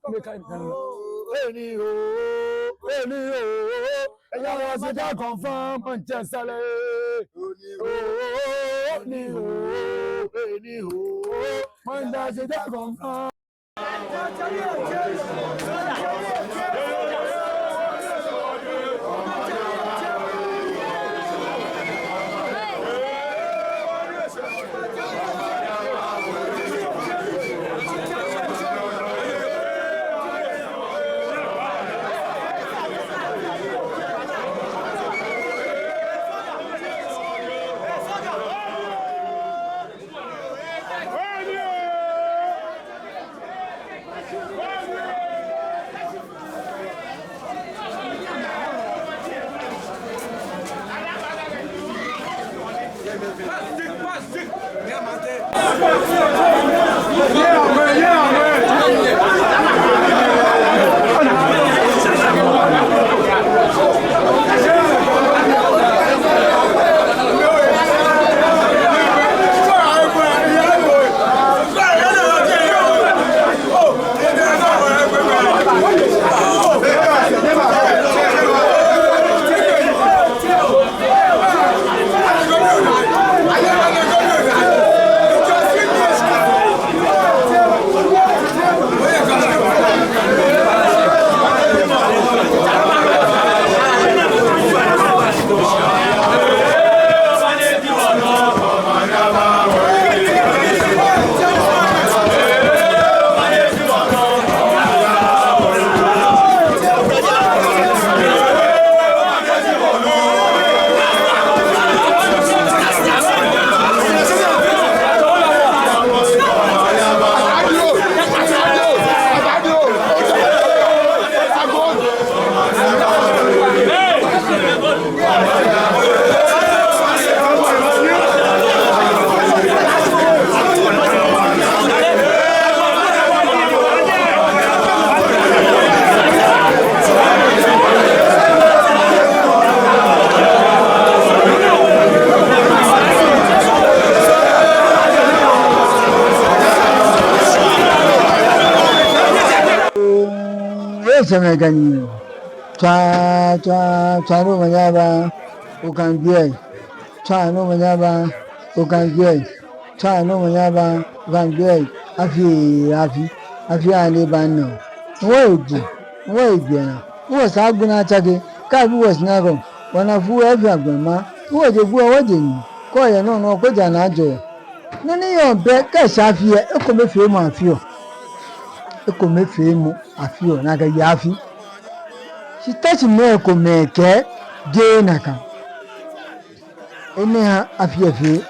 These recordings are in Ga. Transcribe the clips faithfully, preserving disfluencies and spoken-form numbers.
Anyhow, anyhow, Manchester, eh. Anyhow, anyhow, Manchester, confirm. Etsɛmɛi kɛ nyɛmɛi. Tswa, tswa, tswa ni omanye aba, okangbie. Tswa ni omanye aba, okangbie. Tswa ni omanye aba, okangbie. Afi, afi, afi ane ba nɔ. Wɔ edu, wɔ egbɛ na. Wɔ sa gbɛ na tsake, ka bi wɔ sina kɔ. Wɔna fu afi agbɛ ma. Wɔ je gu wɔ je ni. Kɔ yɛ nɔ nɔ ko ja na jɔ. Nɔ ni yɔɔ bɛ kɛ sa afi yɛ, ekomefeemɔ afi yɔɔ. Ekomefeemɔ afi yɔɔ, nakai ji afi. Shi Teshie mɛi komɛi kɛɛ jeee nakai. Enɛ ha afi lɛ fee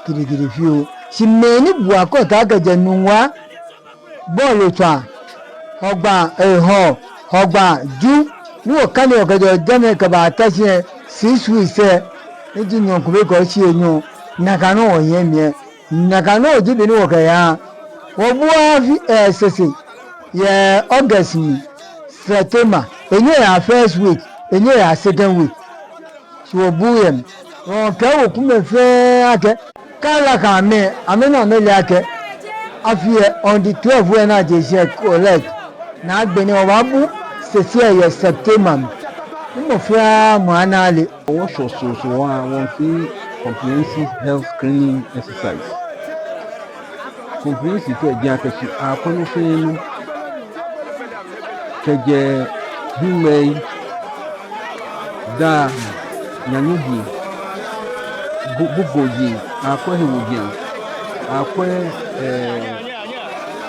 gidigidi fioo. Shi mɛi ni bua kɔ taa kɛjɛ Nungua, Bɔɔlutswaa, Hɔgbaa, eh, Hɔɔ, Hɔgbaa, Ju, ni wɔkaneɔ kɛjɛɔ jɛmɛ kɛbaa Teshie, six weeks lɛ, ni ji nyɔɔŋ kome kɛ oshii enyɔ, nakai nɔŋŋ wɔhiɛ miɛ, nakai nɔŋŋ ji bɔ ni wɔkɛyaa. Wɔbuaa afi, eh, Sese, yɛ August mli, September, enyɛɔ eyaa first week, enyɛɔ eyaa second week. Shi wɔbuuu yɛ mli. Wɔkɛɛ wɔkɛɛ mɛi fɛɛ akɛ, kɛ alaka amɛ, amɛna amɛle akɛ afi lɛ on the twelve lɛ ni aje shishi lɛ collect. Ni agbɛnɛ wɔbaabu Sese lɛ yɛ September mli. Ni mɔ fɛɛ mɔ ana ale. Wɔshɔ sɔsɔ wa wɔfee comprehensive health screening exercise. Comprehensive lɛ ji akɛ shi akwɛ nɔ fɛɛ nɔ. Kɛjɛ hiŋmɛi, daa, nyanyɔji, bu-, buboji, akwɛ hewojiaŋ, akwɛ, eh,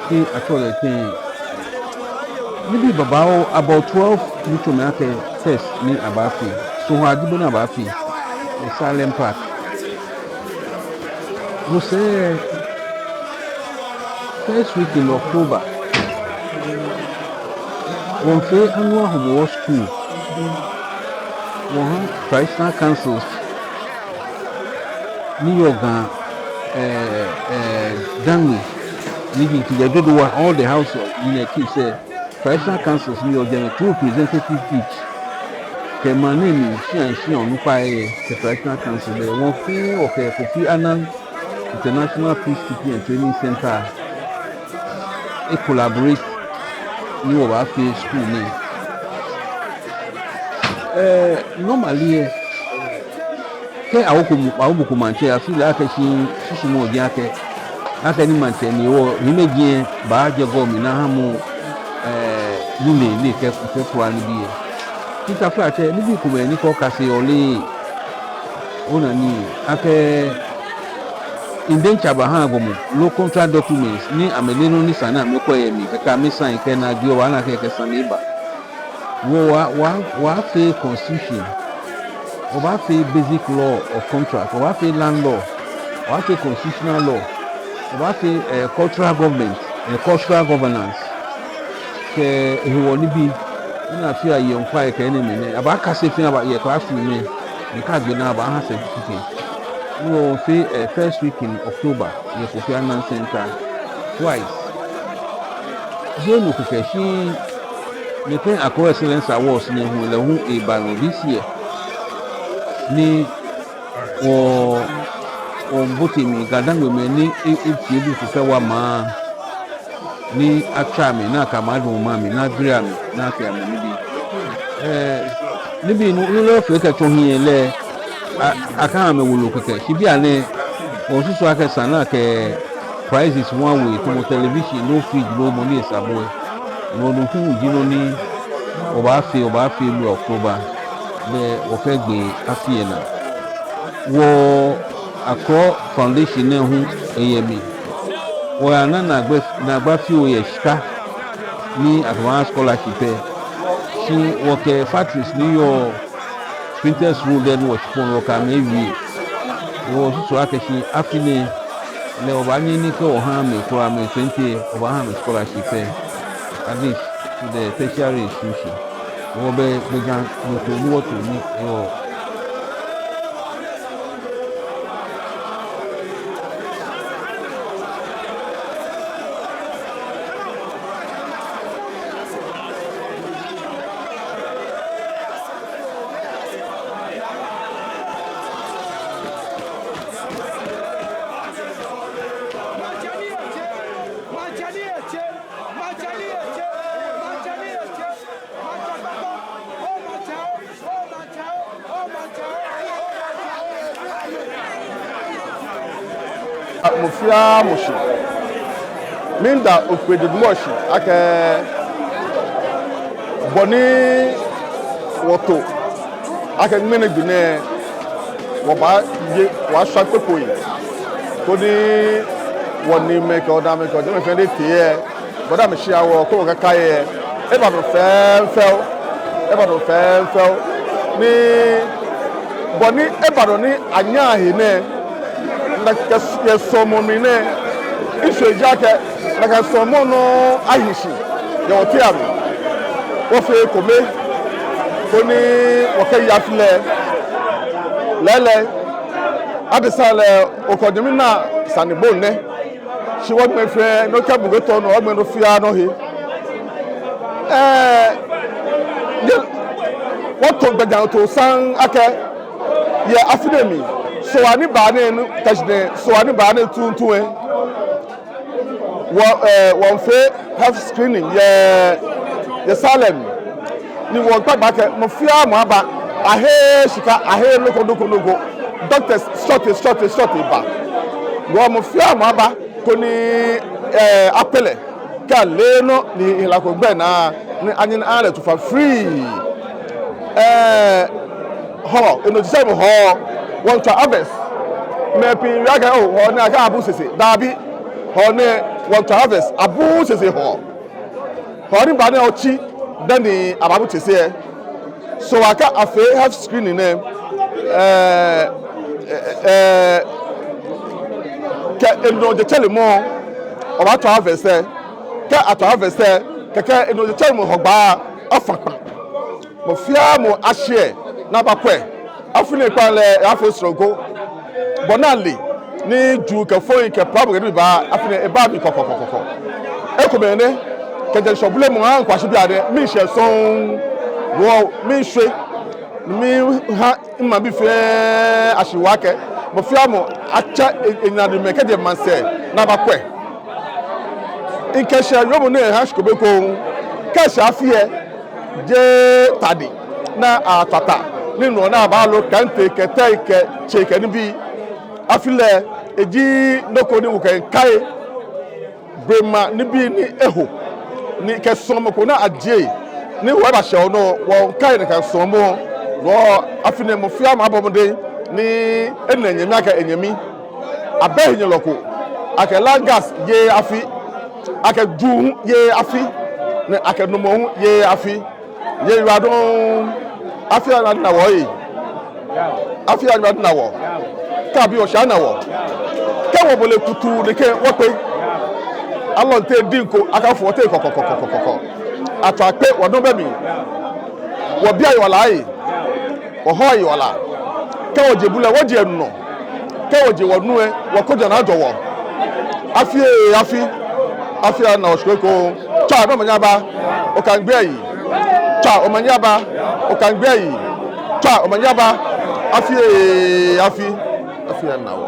kɛ atsɛɔ lɛ tɛŋŋ. Nibii babaoo, about twelve ni tsɔɔ mɛi akɛ test ni abaafee. Sohaa ji bɔ ni abaafee. Yɛ Salem Park. No sɛɛ, first week in October, wɔfee annual Hɔmɔwɔ school. Wɔha traditional councils ni yɔɔ Ga, eh, eh, Dangme, ni ji kɛjɛ Dodowa, all the house of, in the case, eh, traditional councils ni yɔɔ jɛmɛ, two representatives each. Kɛ maŋ nɛɛ mli shia shia onukpai lɛ, kɛ traditional council lɛ, wɔfɛɛ wɔkɛ Kofi Annan International Peacekeeping and Training Center e-collaborate. ni wɔbaafee skul nɛɛ. Ɛɛ, normally lɛ, kɛ awo ko mu, awo mɔ ko maŋtsɛ, afee lɛ akɛ shi susumɔ ji akɛ, akɛni maŋtsɛ ni wɔ, ni mɛi ji lɛ, baajɛ gɔŋ mli ni aha mɔ, ɛɛ, nilee, ni ekɛ, ekɛkura nibii lɛ. Shi taflatsɛ, nibii komɛi ni kɛ okase ole, ona ni akɛ indenture baha gbɔmɔ, loo contract documents, ni amɛle nɔ ni sa ni amɛkwɛ yɛ mli, kɛkɛ amɛ sign kɛ nɔ ni agbee, obaana akɛ kɛ sane eba. Wɔ, wɔ, wɔ, wɔbaafee constitution, wɔbaafee basic law of contract, wɔbaafee land law, wɔbaafee constitutional law, wɔbaafee, ɛɛ, cultural government, ɛɛ, cultural governance, kɛ ehewɔ nibii, ni afeɔ yɛ ŋkwa yɛ kɛ enɛɛmɛi nɛɛ, abaakase fɛɛ aba yɛ classroom nɛɛ, ni kɛ agbe naa abaaha certificate. Ni wɔfee, ɛɛ, first week in October, yɛ Kofi Annan Center, twice. Jeee no kɛkɛ shi, nɛkɛ Accra Excellence Awards nɛɛ hu, lɛ hu eba nɔ this year. Ni wɔ, wɔbote mli, GaDangme mɛi ni e, efee duku kɛwa maŋ, ni atswa amɛ, ni akɛ amɛ adamɔ maŋ mli, ni agbele amɛ, ni akɛ amɛ nibii. Ɛɛ, nibii nɔ, nɔ ni afee kɛtsɔ hiɛ lɛ, a, akɛha amɛ wolo kɛkɛ. Shi bianɛ, wɔsusu akɛ esa ni akɛ prizes hu awo, tamɔ television, loo fridge, loo mɔ ni esa bo lɛ. No, no hu ji nɔ ni wɔbaafee, wɔbaafee lɛ October, ni wɔkɛgbe afi lɛ naa. Wɔ Accra Foundation nɛɛ hu eyɛ mli. Wɔyana naagba, naagba fioo yɛ shika ni akɛbaaha scholarship lɛ. Shi wɔkɛ factories ni yɔɔ Quintus Road lɛ ni wɔshikpɔŋ lɛ, wɔkɛ amɛ wie. Wɔsusu akɛ shi afi nɛɛ lɛ wɔbaanyɛ ni kɛ wɔha amɛ kwraa amɛ twenty, wɔbaaha amɛ scholarship lɛ. At least to the tertiary institution. Wɔbɛ, bɛ gbɛjianɔtoo ni wɔto ni, yɔɔ. Mɔ fɛɛ mɔ shi. Miida Ofe Dedemɔɔ shi akɛ bɔ ni wɔto akɛ ŋmɛnɛ gbi nɛɛ wɔbaaye, wɔbaashwa kpekpoi, koni wɔniimɛi kɛ wɔnaamɛi kɛ wɔjwɛŋmɛi fɛɛ ni tee yɛ bɔ ni amɛshia wɔ kɛ wɔkɛkai lɛ, eba nɔ fɛɛfɛo, eba nɔ fɛɛfɛo. Ni bɔ ni eba nɔ ni anyɛɛɛ ahe nɛɛ, nakai suɔmɔ mli nɛɛ, ŋshɔ ejaakɛ nakai suɔmɔ nɔ ahi shi yɛ wɔteŋ amli. Wɔfee ekome koni wɔkɛya afi lɛ. Lɛɛlɛŋ, adesa lɛ, okɔ nyɛmi naa sane bɔ nɛ. Shi wɔŋmɛɛ fɛɛ nɔ kɛ bugeta nɔ, wɔŋmɛɛ nɔ fɛɛ nɔ he. Ɛɛ, yɛ, wɔto gbɛjianɔtoo saŋŋ akɛ yɛ afi nɛɛ mli, Soo ni baa nɛɛ, kɛji nɛɛ Soo ni baa nɛɛ tuuntu lɛ, wɔ, ɛɛ, wɔmiifee health screening yɛ, yɛ Salem. Ni wɔmiikpa gbɛ akɛ mɔ fɛɛ mɔ aba. Aheee shika, aheee noko noko noko. Doctors shɔte shɔte shɔte ba. Wɔ mɔ fɛɛ mɔ aba koni, ɛɛ, akpɛlɛ kɛ ale nɔ ni hela ko gbɛnaa ni anyɛ ni aha lɛ tufa free. Ɛɛ, Hɔɔ, enɔ ji sɛ mɔ Hɔɔ, wɔmiitswa harvest. Mɛi pii wieɔ akɛ oo, Hɔɔ nɛɛ akɛ abuuu sɛsɛ. Dabi, Hɔɔ nɛɛ wɔmiitswa harvest, abuuu sɛsɛ Hɔɔ. Hɔɔ ni baa nɛɛ otsi dani abaabu tsese lɛ. So akɛ afee health screening nɛɛ, ɛɛ, ɛɛ, kɛ enɔ jetsɛremɔ, wɔbaatswa harvest lɛ. Kɛ atswa harvest lɛ, kɛkɛ enɔ jetsɛremɔ Hɔgbaa afã kpã. Mɔ fɛɛ mɔ ashɛ ni abakwɛ. Afi nɛɛ kpaa lɛ, afee srɔto. Bɔ ni ale ni juu kɛ foi kɛ plabo kɛ nibii baa, afi nɛɛ ebaa mli kɔkɔɔkɔ. Ekomɛi nɛ, kɛjɛ ŋshɔ bulemɔ aahu kɛyashi bianɛ, miishɛɛ sɔŋŋ. Wɔ miishwe, miiha maŋbii fɛɛ ashi waa akɛ mɔ fɛɛ mɔ atsɛ e, enanemɛi kɛjɛ maŋsɛɛ ni abakwɛ. Ŋkɛshɛ wiemɔ nɛɛ ha shi ko be ko, kɛ Eshɛ afi lɛ, jeee tade ni atata, ni nɔ ni abaalo kɛntɛ kɛ tɛi kɛ tsei kɛ nibii. Afi lɛ, eji nɔ ko ni wɔkɛmiikai blema nibii ni eho, ni kɛ suɔmɔ ko ni ajie, ni wɔbashɛ nɔ, wɔmiikai ni kɛ suɔmɔ. Wɔ afi nɛɛ mɔ fɛɛ mɔ abɔ mɔdɛŋ ni ena enyɛmi akɛ enyɛmi. Abɛ henyɛlɔ ko, akɛ land gas yeee afi, akɛ ju hu yeee afi, ni akɛ numɔ hu yeee afi. Nyɛyiwaladɔŋŋ. Afi lɛ anyɛ adina wɔ ee. Afi lɛ anyɛ adina wɔ. Kɛ abi wɔ shi ana wɔ. Kɛ wɔbɔle kutuu nɛkɛ wɔkpe. Alɔnte diŋ ko akafo wɔteŋ kɔkɔɔkɔ. Atswa kpe, wɔdɔŋ bɛ mli. Wɔbi ayiwala ee. Wɔhɔ ayiwala. Kɛ wɔje bu lɛ, wɔje enumɔ. Kɛ wɔje wɔnu lɛ, wɔkojaa ni ajɔ wɔ. Afi ee, afi. Afi lɛ ana wɔ shi ekoŋŋ. Tswa, omanye aba. Oka migbɛi. Tswa, omanye aba. Oka migbɛi. Tswa, omanye aba. Afi ee, afi. Afi lɛ ana wɔ.